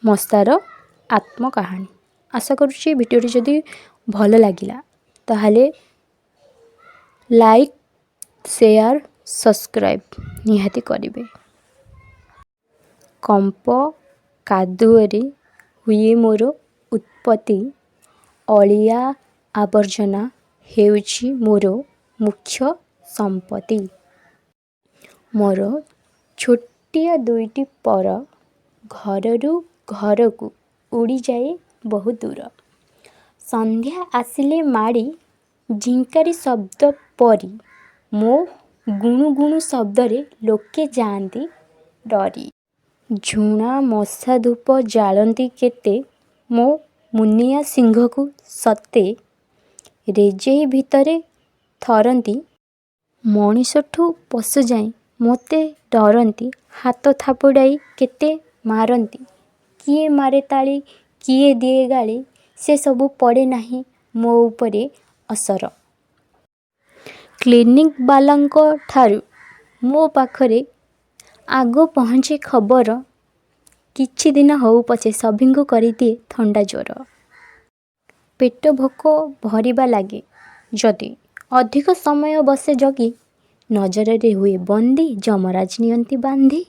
ମଶାର ଆତ୍ମକାହାଣୀ। ଆଶା କରୁଛି ଭିଡ଼ିଓଟି ଯଦି ଭଲ ଲାଗିଲା, ତାହେଲେ ଲାଇକ୍, ସେୟାର, ସବସ୍କ୍ରାଇବ୍ ନିହାତି କରିବେ। କମ୍ପ କାଦୁଅରେ ହୁଏ ମୋର ଉତ୍ପତ୍ତି। ଅଳିଆ ଆବର୍ଜନା ହେଉଛି ମୋର ମୁଖ୍ୟ ସମ୍ପତ୍ତି। ମୋର ଛୋଟିଆ ଦୁଇଟି ପର, ଘରରୁ ଘରକୁ ଉଡ଼ିଯାଏ ବହୁ ଦୂର। ସନ୍ଧ୍ୟା ଆସିଲେ ମାଡ଼ି, ଝିଙ୍କାରି ଶବ୍ଦ ପରି ମୋ ଗୁଣୁ ଗୁଣୁ ଶବ୍ଦରେ ଲୋକେ ଯାଆନ୍ତି ଡରି। ଝୁଣା ମଶାଧୂପ ଜାଳନ୍ତି କେତେ, ମୋ ମୁନିଆ ଶିଙ୍ଘକୁ ସତେ ରେଜେଇ ଭିତରେ ଥରନ୍ତି। ମଣିଷଠୁ ପଶୁଯାଏ ମୋତେ ଡରନ୍ତି, ହାତ ଥାପୁଡ଼ାଇ କେତେ ମାରନ୍ତି। କିଏ ମାରେ ତାଳି, କିଏ ଦିଏ ଗାଳି, ସେସବୁ ପଡ଼େ ନାହିଁ ମୋ ଉପରେ ଅସର। କ୍ଲିନିକ୍ବାଲାଙ୍କଠାରୁ ମୋ ପାଖରେ ଆଗ ପହଞ୍ଚେ ଖବର, କିଛିଦିନ ହେଉ ପଛେ ସଭିଙ୍କୁ କରିଦିଏ ଥଣ୍ଡା ଜ୍ୱର। ପେଟ ଭୋକ ଭରିବା ଲାଗି ଯଦି ଅଧିକ ସମୟ ବସେ ଜଗି, ନଜରରେ ହୁଏ ବନ୍ଦୀ, ଯମରାଜ ନିଅନ୍ତି ବାନ୍ଧି।